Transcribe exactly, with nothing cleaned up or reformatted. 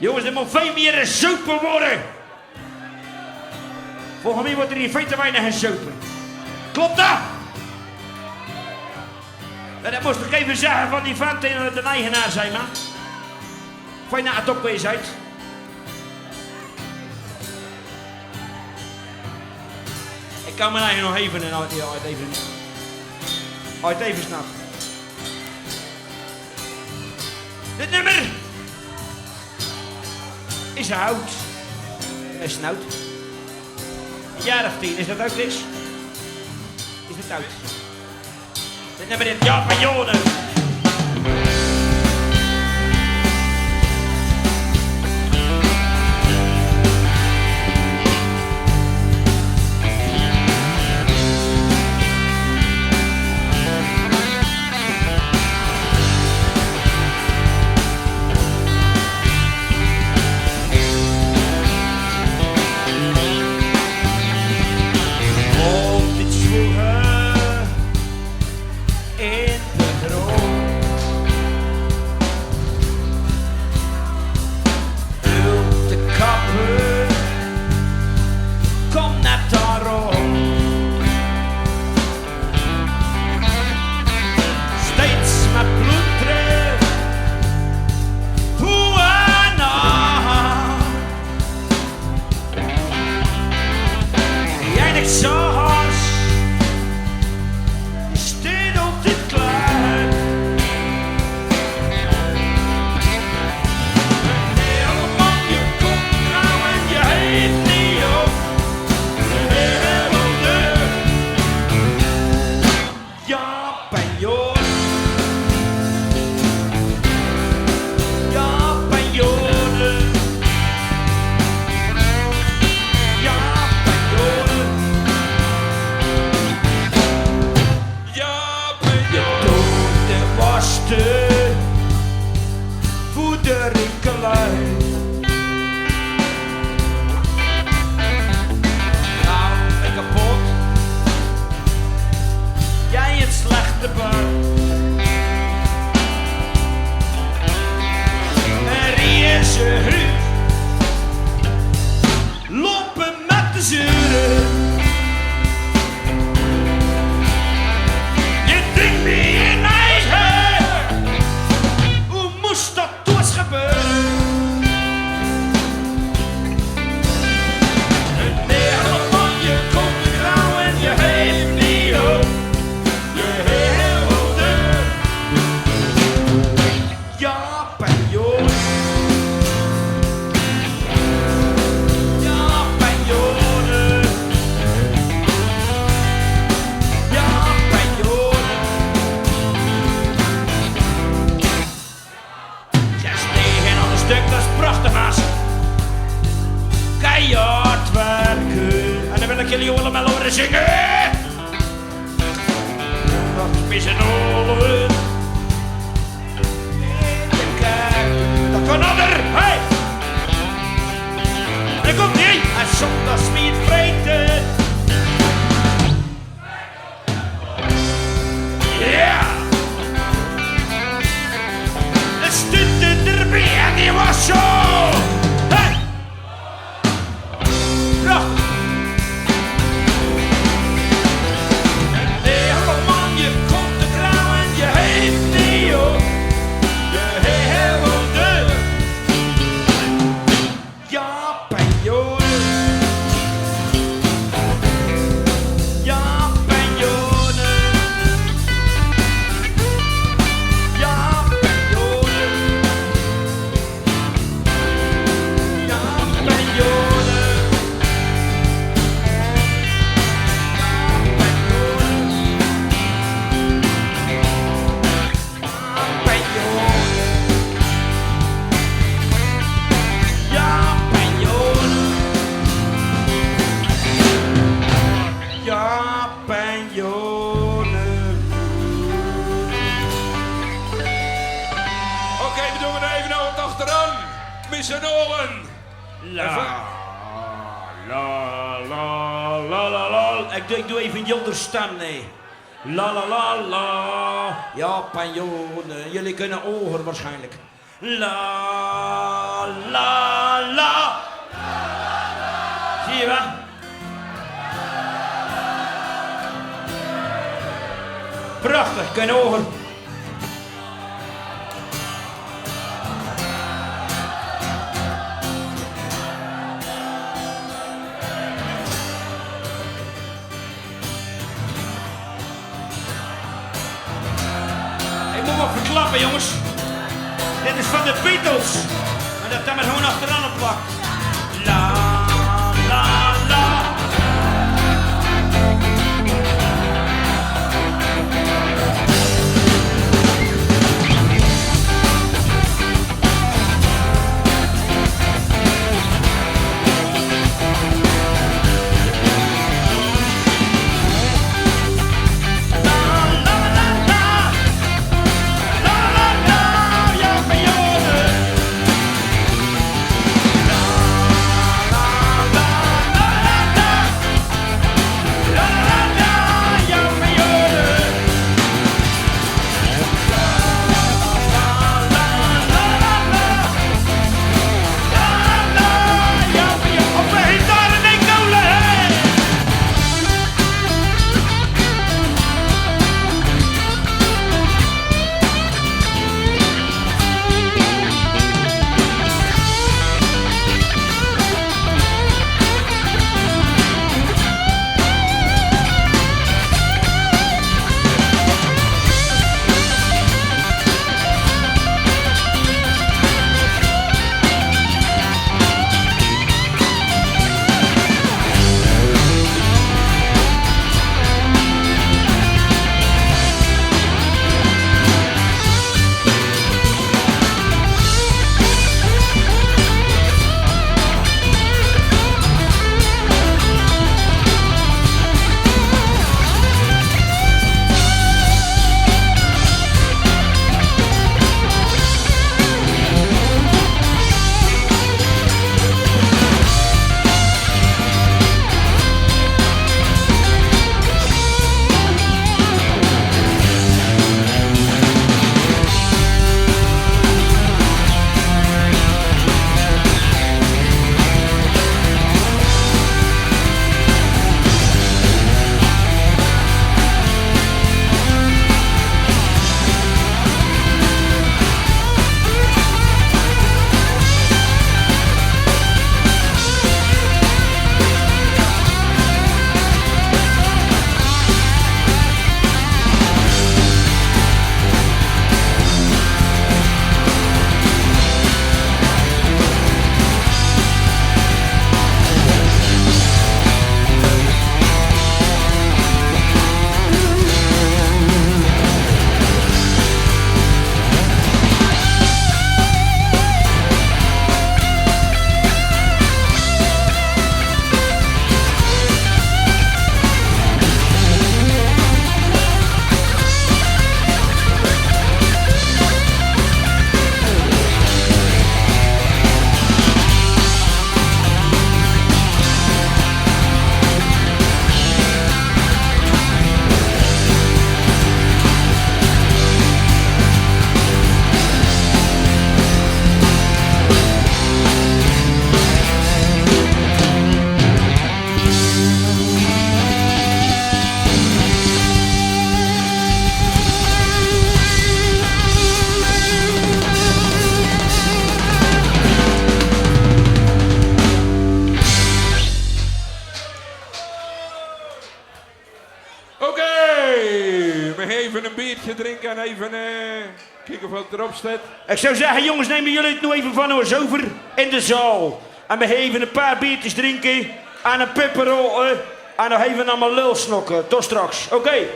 Jonges, d'r mót väöl mieë gezoupe weure. Volges mich weurt d'r hie väöl te weineg gezoupe. Klop dat? Jao, dat mós toch effe zègke van dee vent, dee eigenaar, zèk mer. Fijn dat 't op is, hè. Ich kan 'm eigelik nog effe, en al, jao, effe. Al effe snap. Dit nummer is oud. Is oud. Ein jaor of tien, is dat oud, Chris? Is dat oud? Dit nummer is Jaap en Jone. Op dit zwoege in de grond. Ul te kappe, kom net dao rond. Steeds mer ploeteren, toe en aan. Jao, ich zag, je steit op dit klaar. Helemaal, je komt er aan en je geeft niet op. Helemaal de Jaap en Jone. Jaap en Jone. Jaap en Jone. Jaap en Jone. Doet de worsten voor de rijke lui. Raam kapot. Jao, 't slechte bui. En rieëze huur. Lopen met de zeuren. Je drinkt niet in eigen. Hoe moest dat toen gebeuren? Nee, helemaal, je komt er aan en je geeft niet op. Je helemaal de Jaap en Jone. Jaap en Jone. Jaap en Jone. Zes negen aan de stuk, dat is prachtig, Maas. Keihard werken. En dan wil ik jullie allemaal horen zingen. Dat is een oorlog. Dat kan ander. Hey! Daar komt hij. En zondags niet vreten. Ja! Het stond erbij en die was zo. Hey! Prachtig. Nee, helemaal, je komt te krauwen, je heeft niet op. Je helemaal de Jaap en Jone. Jaap en Jone. Jaap en Jone. Jaap en Jone. Jaap en Jone. Jaap en Jone. Jaap en Jone. Jaap en Jone. Oké, we doen het even nog wat achteran. Met z'n allen. La, la, la, la, la, la. Ik doe, ik doe even Jilders stem, nee. La, la, la, la. Jaap en Jone. Jullie kunnen ogen waarschijnlijk. La, la, la. Zuus te waal? Prachtig, kin hoger. Ich mót waal verklappe, jónges. Dit is van de Beatles. En det hab ich gewoon achteraan geplakt. La, la, la. Oké, we gaon effe e bierke drinke en effe, eh, kieke of 't d'rop steit. Ik zou zeggen, jongens, nemen jullie het nu even van ons over in de zaal. En we gaon effe e paar biertjes drinke en e pipperol, eh, en dan effe allemaol lul snokke. Tot straks. Oké.